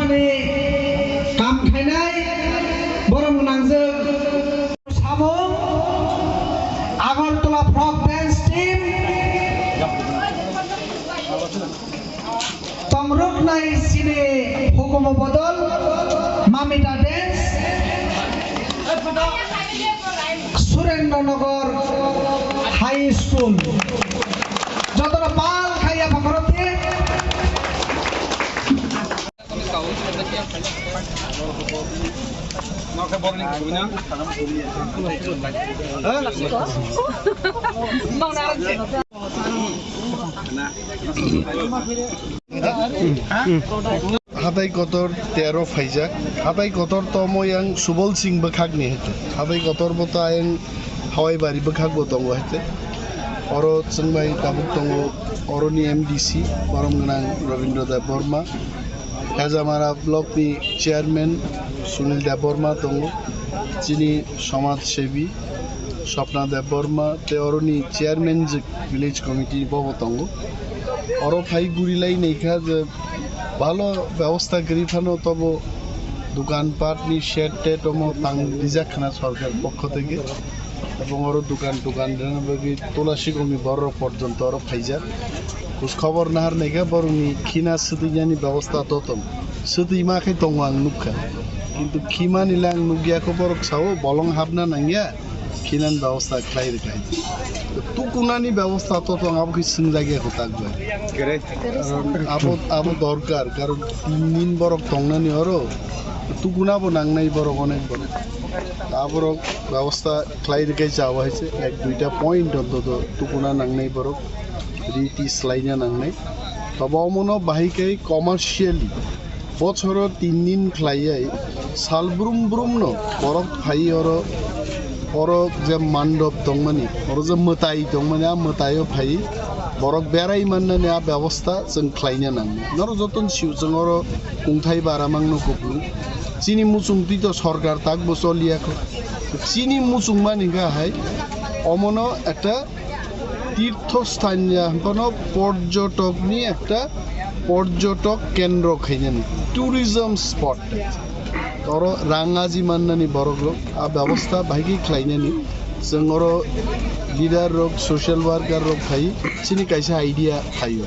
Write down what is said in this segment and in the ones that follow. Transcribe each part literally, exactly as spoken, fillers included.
Kam khainai borok nangjak. Samung Agartala Frog Dance Team. Tongruknai chini hukumu bodol Mamita Dance. Surendra Nagar High School. Jotono pal khaiya phakaroti. Hatai kotor tero phaijak. Hatai kotor tomo yang Subol Singh bwkhakni hete. Hatai kotor bo ta yang Hawai bari bwkhak bo tongo hete. Oro chwngbai tabuk tongo oroni M D C, borom gwnang Rabindra Debbarma. Hejamara block ni chairman Sunil Debbarma tongo. Chini samaj sebi Swapna Debbarma tei oroni chairman jwk village committee bobo tongo. Oro phai guri lai naikha je bhalo bebosta kwrwi phano tobo dukan pat ni shed tet omo tang rijak khna sorkar pokho theke. Ebong oro dukan tukan rwna bagwi tola sigolni borok porjonto oro phaijak. Khoj khobor nahar naikha borokni khina swtwi yani bebosta to tong. Swtwi ma khe tongo ang nukha. Kintu khimani le ang nukya kho borok sao bolong hapna nangya. Khinan bebosta khlai rwkha. Tukunani bebosta to tong abo khe swngjak ya kho tak bai. Karon abo, abo dorkar, karon tin din borok tongnani oro tukuna bo nangnai borok onek borok. Aborok bebosta khlai rwkhe chao hai se ek duita point ontoto tukuna nangnai borok riti swlaina nangnai. Tobo omono bahai khe commercially bochoro tin din khlaiwi sal brum brum no borok phai oro, oro je mandop tongmani, oro je mwtai tongmani, a mwtai o phai borok berai mannani a bebosta chwng khlaina nangnai. Norok jotono sio chwng oro kungthai bara mangno kupulung. Chini muchung twi to sorkar tak bo choliya kho. Chini muchung mani kha hai omono ekta tirtho sthan ya, hwnphano porjotokni ekta porjotok kendro khainani, tourism spot. Oro rang aji mannani borok rok, a bebosta bahai khe khlainani. Chwng oro leader rok, social worker rok phai, chini kaisa idea phaio.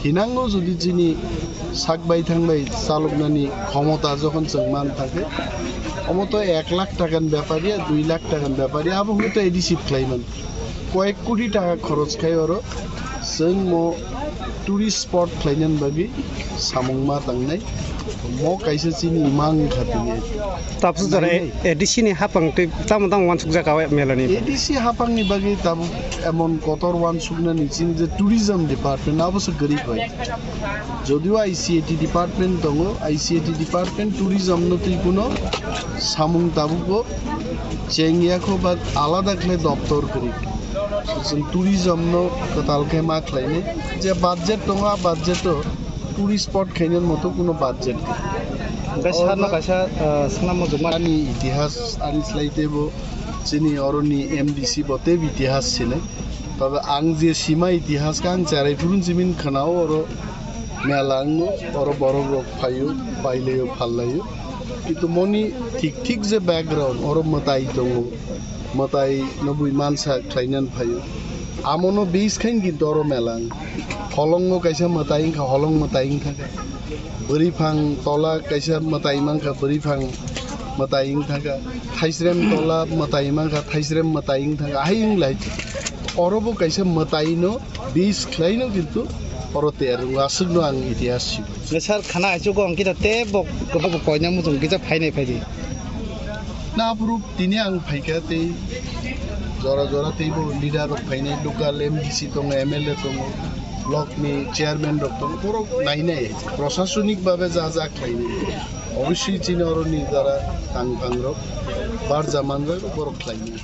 Hinango jodi chini sak bai thang bai chaloknani khomota jokhon chwng man thakhe, omo to ek lakh taka ni bepar ya, dui lakh taka ni bepar ya, abo hwnkhe to A D C khlai man. Koyek koti taka khoroj khai oro chwng mo tourist spot khlainani bagwi samung ma tangnai. Mo kaisa chini imang wngkha tini. Tabuk jora A D C ni hapang twi tamo tamo wansuk jaka o mela ni. A D C hapang ni bagwi tabuk emon kotor wansuknani chini je tourism department abo se kwrwi bai. Jodio I C A T department tongo, I C A T department tourism no twi kuno samung tabuk bo chengya kho ba alada khlai doptor kwrwi. Chwng tourism no kwtal khe ma khlainai. Je budget tongo, a budget o tourist spot khainani moto kuno budget kwrwi. Hwnkhe sir no kaisa, ah, swnam mujukma. Ani itihas ani slai teibo chini oroni M D C bo teibo itihas sinai. Tobe ang je sima itihas khe ang cherai phuru simin khwnao oro mela wngo, oro borok rok phaio, pailaio, phallaio. Kintu moni thik thik je background, oro mwtai tongo, mwtai no bui mansa khlainani phaio. Amono base khain kintu oro mela wng. Holongo kaisa mwtai wngkha, holong mwtai wngkha. Bwrwi phang tola kaisa mwtai mankha, bwrwi phang mwtai wngkha. Thaisrem tola mwtai mankha, thaisrem mwtai wngkha. Ahai wnglai oro bo kaisa mwtai no base khlaino kintu oro ter wng aswkno ang itihas sigo. Sir, khana aichugo ang kita tei bo koina muchung kisa phainai phaidi. Na aphuru tini ang phaikha tei jora jora teibo leader rok phainai, local M D C tongo, M L A tongo, block ni chairman rok tongo, borok nainai, prosasonik babe ja ja khlainai. Obviously chini oroni jara tang tang rok, barja manjak borok khlainai.